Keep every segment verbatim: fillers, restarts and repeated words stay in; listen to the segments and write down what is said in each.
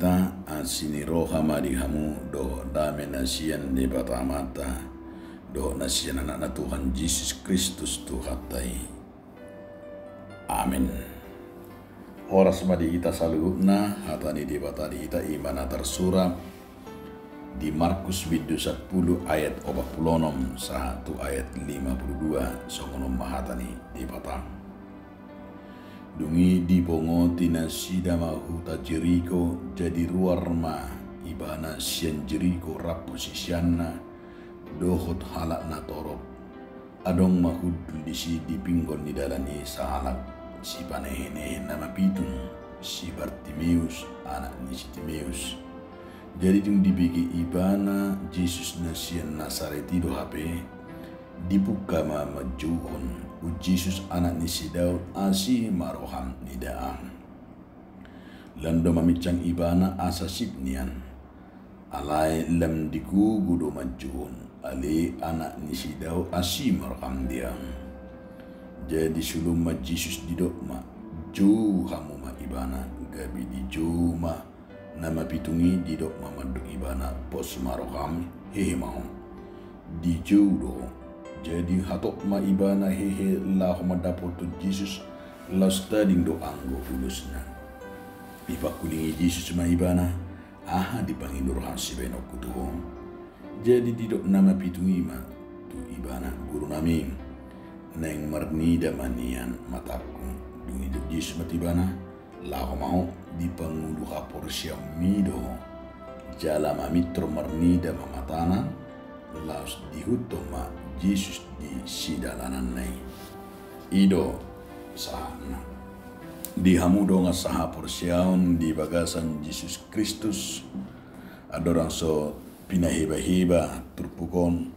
Ta, asi ni roha ma di hamu dohot dame na sian Debata Amanta dohot na sian Anakna Tuhan Jesus Kristus Tuhanta i. Amen. Horas ma di hita saluhutna. Hata ni Debata di hita i ma na tarsurat di Markus bindu sampulu ayat opat pulu onom sahat tu ayat lima pulu dua. Songon on ma hata ni Debata. Dung i dibongoti nasida ma huta Jeriko, jadi ruar ma Ibana sian Jeriko rap siseanna dohot halak na torop. Adong ma hundul disi di pinggol ni dalan i sahalak sipanehenehe na mapitung, si Bartimeus, anak ni si Timeus. Jadi dung dibege Ibana Jesus na sian Nasaret i do hape, dipungka ma manjouhon: O Jesus, Anak ni si Daud, asi ma roham nidaan. Lam do maminsang Ibana asa sip nian. Alai lam digogo do manjouhon: Ale Anak ni si Daud, asi ma roham di ahu. Jadi solu ma Jesus didok ma: Jou hamu ma Ibana. Gabe dijou ma na mapitung i, didok ma mandok Ibana: Pos ma roham, hehe ma ho. Dijou do ho. Jadi hatop ma Ibana hehe laho mandapothon Jesus, laos tading do anggo ulusna. Dipangkulingi Jesus ma Ibana: Aha dipangido roham sibaenonku tu ho? Jadi didok na mapitung i ma tu Ibana: Gurunami, naeng marnida ma nian matangku. Dung i didok Jesus ma tu ibana: Laho ma ho, di pangulu haporseaonmi do ho. Jala mamintor marnida ma matana, laos diihuthon ma Jesus di sidalananna i. I do sahatna. Di hamu dongan sahaporseaon di bagasan Jesus Kristus, andorang so pinahebaheba turpuk on,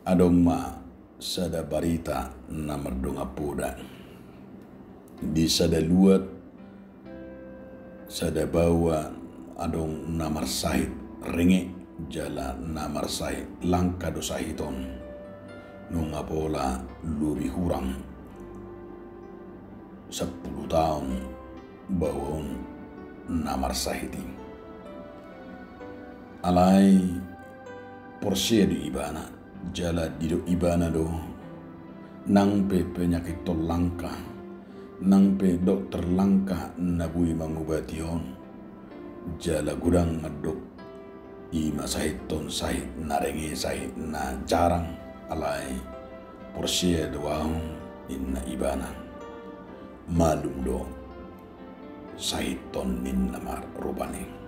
adong ma sada barita na mardongan poda. Di sada luat, sada baoa adong na marsahit renge, jala na marsahit langka do sahit on. Nunga pola lobi hurang sampulu taon baoa on na marsahit i. Alai porsea do ibana, jala didok ibana do: Nang pe penyakit on langka, nang pe dokter langka na boi mangubati on, jala godang mandok: I ma sahit on sahit na renge, sahit na jarang, alai porsea do ahu, ninna ibana. Malum do sahit on, ninna ma rupani.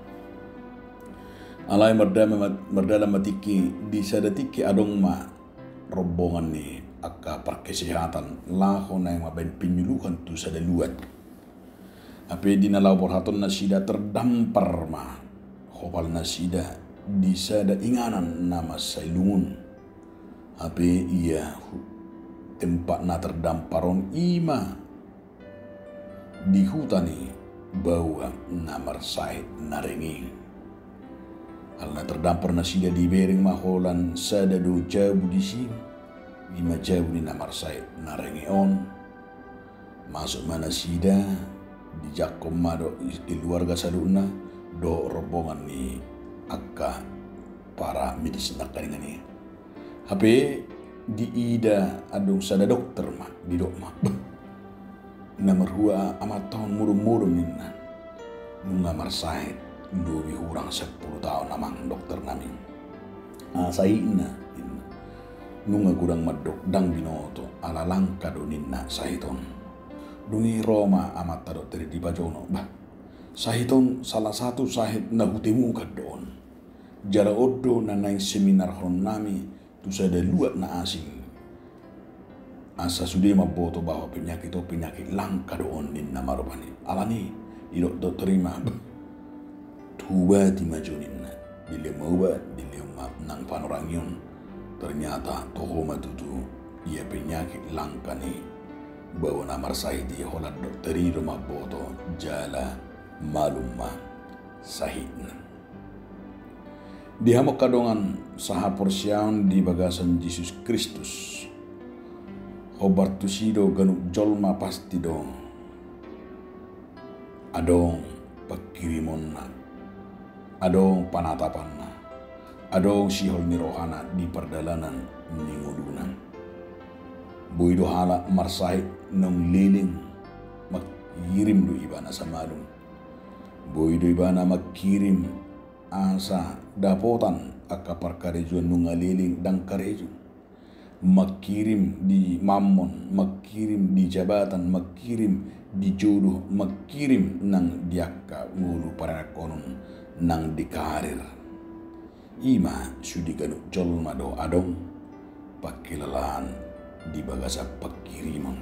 Alai mardame ma, mardalan ma tingki, di sada tingki adong ma rombongan ni angka parkesehatan laho naeng mambaen pinyuluhan tu sada luat. Hape di na laho borhaton nasida, terdampar ma hopal nasida di sada inganan na mansai lungun. Hape ia hu-, tempat na terdampar on i ma di huta ni baoa na marsahit na renge. Ala na terdampar nasida, dibereng ma holan sada do jabu disi, i ma jabu ni na marsahit na renge on. Masuk ma nasida, dijangkon ma do keluarga saluhutna dohot rombongan ni angka para medis nangkaningan i. Hape diida adong sada dokter ma, didok ma: Bah, na marhua amanta on modom-modom, ninna. Nunga marsahit lobi hurang sampulu taon, amang dokter nami. Ah, sahitna, ninna. Nunga godang mandok ndang binoto, ala langka do, ninna, sahit on. Dung i ro ma amanta dokter i, dipajonok: Bah, sahit on salah satu sahit na hutemukan do on. Jala on do na naeng seminarhon nami tu sada luat na asing. Asa sude mamboto bahwa penyakit on penyakit langka do on, ninna ma rupani. Alani i didok dokter i ma: Bah, huobati ma jo, ninna. Dilehon ma obat, dilehon ma nang panorangion. Ternyata toho ma tutu ia penyakit langka ni baoa na marsahit i, holan dokter i do mamboto jala malum ma sahitna. Di hamu angka dongan sahaporseaon di bagasan Jesus Kristus, hombar tusi do ganup jolma pasti do adong pangkirimonna adong panatapanna, adong sihol ni rohana di pardalanan ni ngoluna. Boi do halak marsahit naung leleng, mangkirim do ibana simalum. Boi do ibana mangkirim asa dapotan angka parkarejoan nunga leleng ndang karejo. Mangkirim di mammon, mangkirim di jabatan, mangkirim di jodoh, mangkirim nang di angka ngolu paranakkonon nang di karir. I ma sude ganup jolma do adong pangkilalaan di bagasan pangkirimon.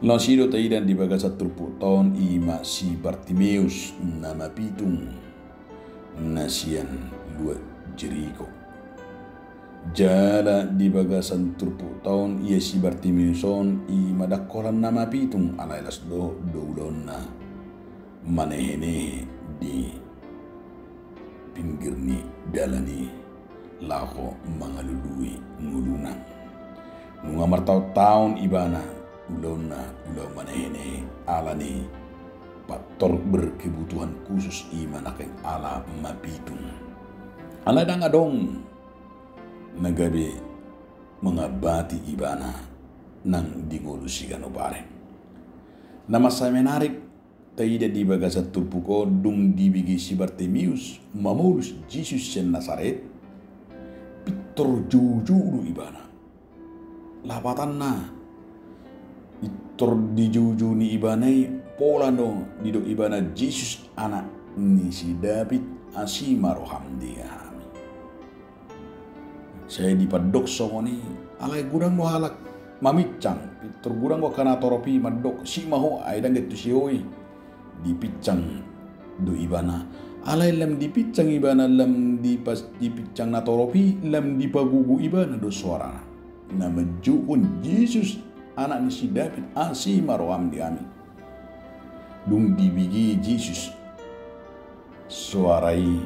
Laos i do taida di bagasan turpukta on, i ma si Bartimeus na mapitung na sian luat Jeriko. Jala di bagasan turpukta on ia si Bartimeus on i ma ndang holan na mapitung, alai laos dohot do ulaonna manehenehe di pinggir ni dalan i laho mangalului ngoluna. Nunga martaontaon ibana ulaonna ulaon manehenehe ala ni faktor berkebutuhan khusus, i ma nangkin ala mapitung. Alai ndang adong na gabe mangambati ibana nang di ngolu siganup ari. Na mansai menarik taida di bagasan turpuk on, dung dibege si Bartimeus mamolus Jesus sian Nasaret, pintor joujou do ibana. Lapatanna, pintor dijoujou ni ibana i, pola do didok ibana, Jesus, anak ni si Daud, asi ma roham di hami. Sai dipandok songon i, alai godang do halak maminsang, pintor godang do angka natorop i mandok, sik ma ho, ai ndang get tusi ho i. Dipinsang do ibana. Alai lam dipinsang ibana, lam dipas-, dipinsang natorop i, lam dipagogo ibana do soarana na manjouhon, Jesus, anak ni si Daud, asi ma roham di hami. Dung dibege Jesus soara i,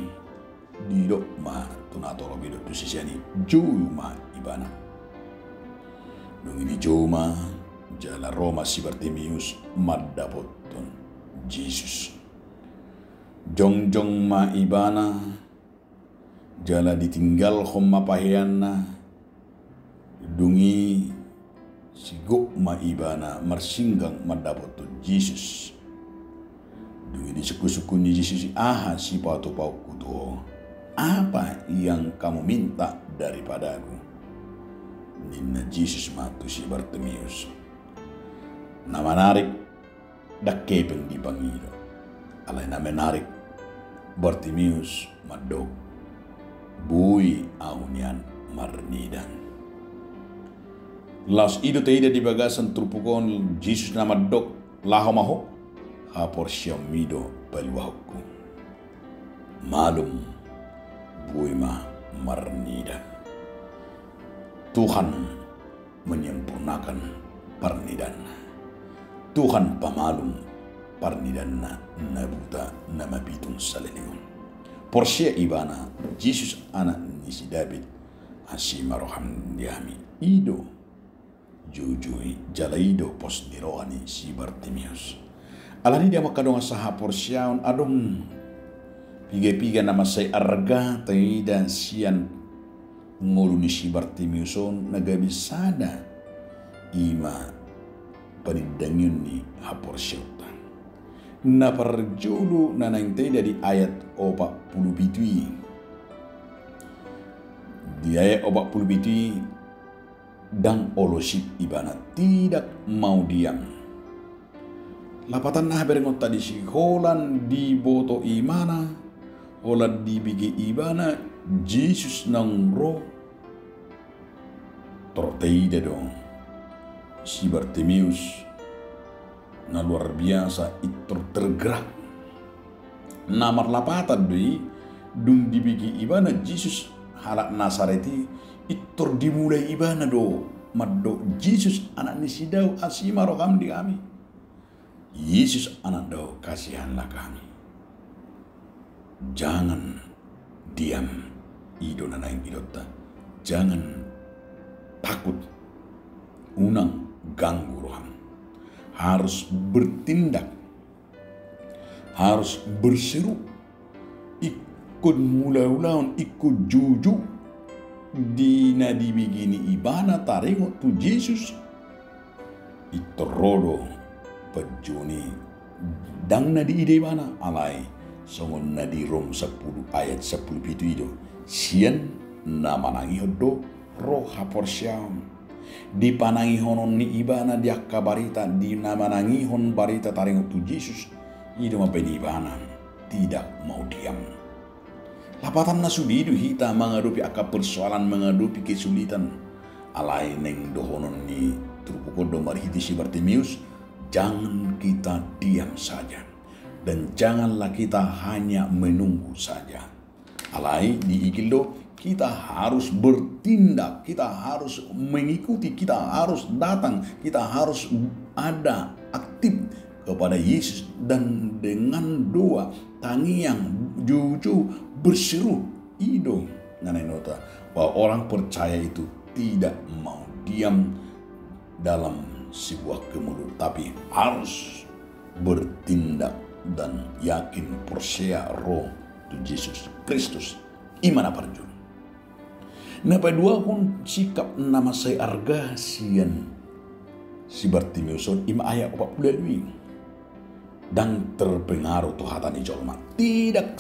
didok ma tu natorop i dohot tu sisean i, jou ma ibana. Dung i dijou ma, jala ro ma si Bartimeus mandapothon Jesus. Jongjong ma ibana, jala ditinggalhon ma paheanna, dung i sigop ma ibana marsinggang mandapothon Jesus. Dung i disungkunsungkun ni Jesus i, aha sipatupahonku tu ho? Apa yang kamu minta daripadaku? Ninna Jesus ma tu si Bartimeus. Na manarik, ndang hepeng dipangido. Alai na menarik, Bartimeus mandok, boi ahu nian marnida. Laos i do taida di bagasan turpuk on, Jesus na mandok, laho ma ho, haporseaonmi do paluahonku. Malum, boi ma marnida. Tuhan menyempurnakan parnidaanna. Tuhan pamalum parnidaanna na buta, na mapitung saleleng on. Porsea ibana, Jesus anak ni si Daud, asi ma roham di hami. I do joujou i, jala i do pos ni roha ni si Bartimeus. Alani i, di hamu angka dongan sahaporseaon, adong piga-piga na mansai arga taida sian ngolu ni si Bartimeus on na gabe sada, i ma panindangion ni haporseaonta. Na parjolo na naeng taida di ayat opat pulu pitu i. Di ayat opat pulu pitu i, ndang olo sip ibana, tidak mau diam. Lapatanna haberengonta disi, holan diboto ibana, holan dibege ibana Jesus naung ro, tor taida do si Bartimeus na luar biasa, pintor tergerak. Na marlapatan do i, dung dibege ibana Jesus halak Nasaret i, pintor dimulai ibana do mandok, Jesus anak ni si Daud, asi ma roham di hami. Yesus, Anak Daud, kasihanlah kami. Jangan diam, i do na naeng didokta. Jangan takut, unang ganggu roham. Harus bertindak, harus berseru, ingkon mulaulaon, ingkon joujou di na dibege ni ibana taringot tu Jesus. Pintor ro do panjouon i, ndang na diida ibana, alai songon na di Rom sampulu ayat sampulu pitu i do, sian na manangihon do ro haporseaon. Di panangihonon ni ibana di angka barita, di na manangihon barita taringot tu Jesus, i do mambahen ibana tidak mau diam. Lapatanna sude i do hita mangadopi angka persoalan, mangadopi kesulitan. Alai naeng dohonon ni turpuk on do marhite si Bartimeus, jangan kita diam saja. Dan janganlah kita hanya menunggu saja. Alai diigil do, kita harus bertindak, kita harus mengikuti, kita harus datang, kita harus ada aktif kepada Yesus dan dengan doa, tangiang, joujou, berseru. I do na naeng diboto, bahwa orang percaya itu tidak mau diam dalam sebuah kemunduran, tapi harus bertindak dan yakin porsea ro tu Jesus Kristus. I ma na parjolo. Na paduahon, sikap na mansai arga sian si Bartimeus on, i ma ayat opat pulu ualu i. Ndang terpengaruh tu hata ni jolma. Tidak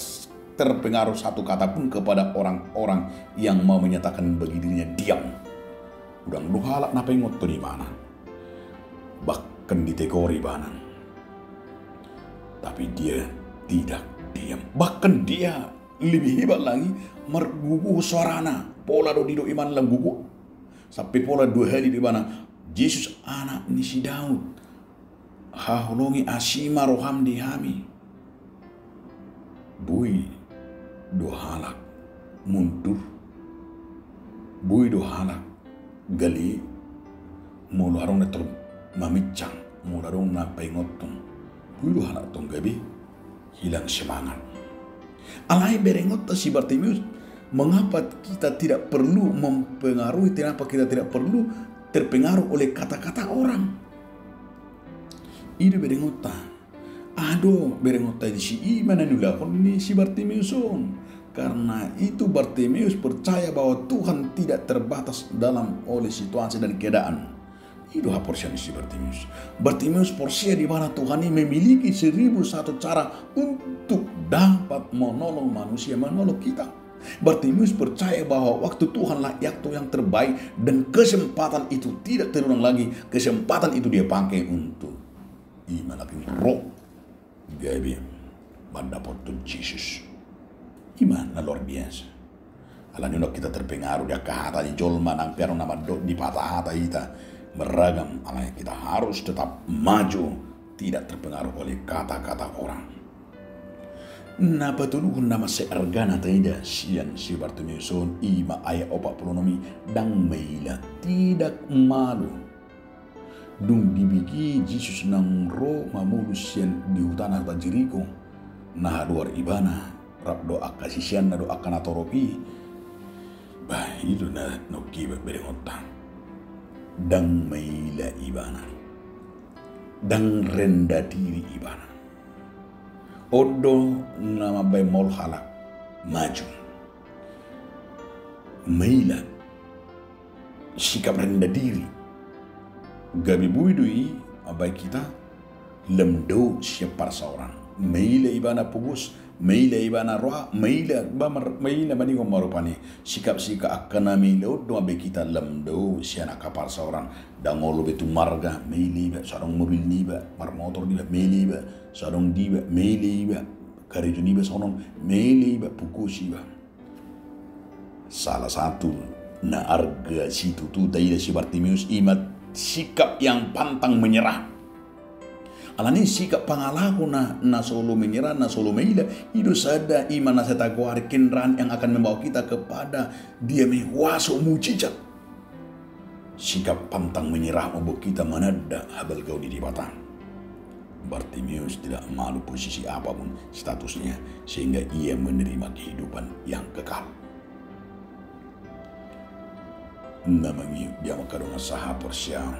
terpengaruh satu kata pun kepada orang-orang yang mau menyatakan bagi dirinya diam. Godang do halak na paingothon ibana, bahkan ditegor ibana, tapi dia tidak diam. Bahkan dia lebih hebat lagi, margogo soarana. Pola do didok ibana lam gogo, sampe pola dua hali didok ibana, "Jesus, Anak ni si Daud, haholongi asi ma roham di hami." Boi do halak mundur, boi do halak gale, molo adong na tor maminsang, molo adong na paingothon, boi do halak tong gabe hilang semangat. Alai berengonta si Bartimeus, mengapa kita tidak perlu mempengaruhi, kenapa kita tidak perlu terpengaruh oleh kata-kata orang? I do berengonta. Aha do berengonta disi? I ma na niulahon ni si Bartimeus on. Karena itu Bartimeus percaya bahwa Tuhan tidak terbatas dalam oleh situasi dan keadaan. I do haporseaon ni si Bartimeus. Bartimeus porsea di mana Tuhan ini memiliki seribu satu cara untuk dapat menolong manusia, menolong kita. Bartimeus percaya bahwa waktu Tuhanlah waktu yang terbaik dan kesempatan itu tidak terulang lagi. Kesempatan itu dia pakai untuk i ma na ro gabe mandapothon Jesus. I ma na luar biasa. Alani i, unang hita terpengaruh di angka hata ni jolma. Nang pe adong na mandok, dipatahata hita beragam, alai kita harus tetap maju, tidak terpengaruh oleh kata-kata orang. Na patoluhon na mansai arga na taida sian si Bartimeus on, i ma ayat opat pulu onom i, ndang maila, tidak malu. Dung dibege Jesus naung ro mamolus sian di huta na huta Jeriko, na haluar ibana rap dohot angka siseanna dohot angka natorop i, bah, i do na nangkin berengonta. Ndang maila ibana, ndang rendah diri ibana. On do na mambahen maol halak maju. Maila, sikap rendah diri. Gabe boi do i mambahen hita lam dao sian parsaoran. Maila ibana pogos, maila ibana roha, maila, maila maningon ma rupani. Sikap-sikap angka na maila on do mambahen hita lam dao sian angka parsaoran. Ndang olo be tu marga, maila iba, so adong mobil niba, marmotor niba, maila iba, so adong diba, maila iba, karejo niba songon on, maila iba, pogos iba. Salah satu na arga situtu taida si Bartimeus i ma sikap yang pantang menyerah. Alani i, sikap pangalaho na, na so olo menyerah, na so olo maila, i do sada, i ma na sai tagoari kendaraan yang akan membawa kita kepada Dia ma i huaso mujizat. Sikap pantang menyerah mambahen hita mananda habalgaon ni Debata. Bartimeus tidak malu posisi apapun statusnya, sehingga ia menerima kehidupan yang kekal. Na mangihut di hamu angka dongan sahaporseaon,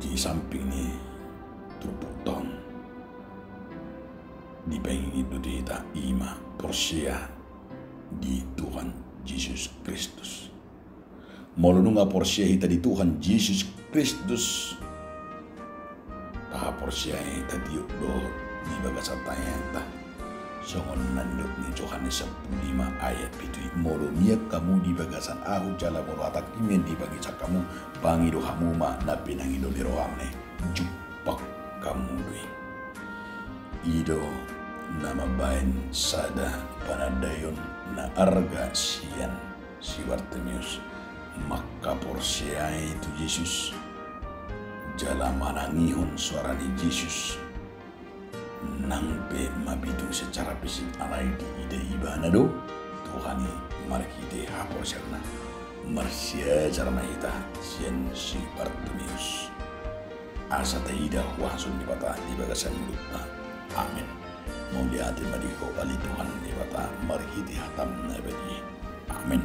di samping ni turpukta on, Dipangido tu hita ima porsea di Tuhan Jesus Kristus. Molo nunga porsea hita di Tuhan Jesus Kristus, tahaporseai hita tiop do di bagasan tangiangta. Songon na nidok ni Johannes sampulu lima ayat pitu i, molo mian hamu di bagasan ahu jala molo hatangki mian di bagasan hamu, pangido hamu ma na pinangido ni roham i, jumpang hamu do i. I do na mambahen sada panandaion na arga sian si Bartimeus, mangkaporseai tu Jesus jala manangihon soara ni Jesus, nang pe mabitung secara fisik alai diida ibana do Tuhan i marhite haporseaonna. Marsiajar ma hita sian si Bartimeus asa taida huaso ni Debata di bagasan ngolunta. Amen. Mauliate ma di Ho ale Tuhan Debata marhite hatam na badia. Amen.